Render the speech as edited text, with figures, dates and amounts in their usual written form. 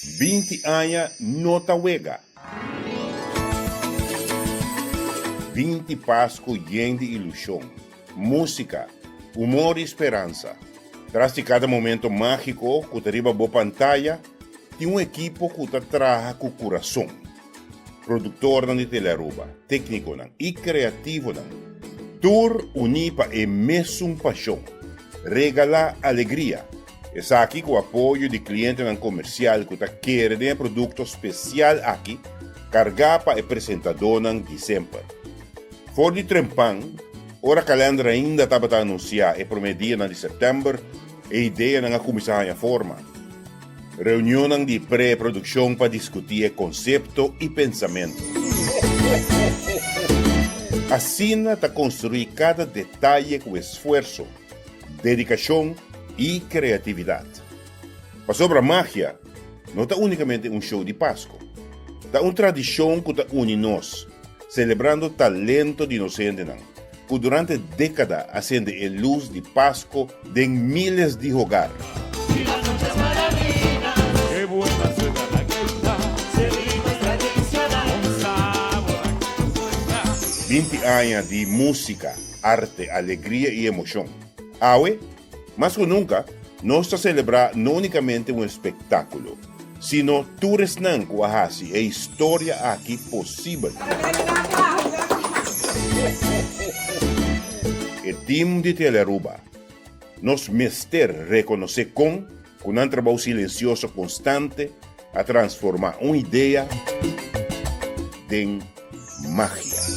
20 aña no ta wega. 20 Pasco yen di ilusion, musica, humor y speransa. Tras di cada momento magico cu ta riba bo pantaya, tin un ekipo cu ta traha cu curason. Productornan di Telearuba, tecniconan y creativonan, tur uní pa e mesun pasion, regala alegria. Esaki cu apoyo di clientenan comercial cu ta kere den e producto special aki, carga pa e presentadornan di semper. For di trempan, ora kalender ainda tabata anuncia e prome dianan di september, e ideanan a cuminsa haña forma. Reunionnan di pre-produccion pa discuti e concepto y pensamento. Asina ta construi cada detaye cu esfuerso, dedicacion y creatividad. Pasobra magia no ta unicamente un show di Pasco. Ta un tradicion cu ta uni nos, celebrando talento di nos hendenan, cu durante decada a cende e luz di Pasco den miles di hogar. 20 aña di musica, arte, alegria y emocion. Awe, mas cu nunca, nos ta celebra no unicamente un espectaculo, sino tur esnan cu a haci e historia aki posibel. E team di Telearuba, nos mester reconoce con cu nan trabou silencioso constante a transforma un idea den magia.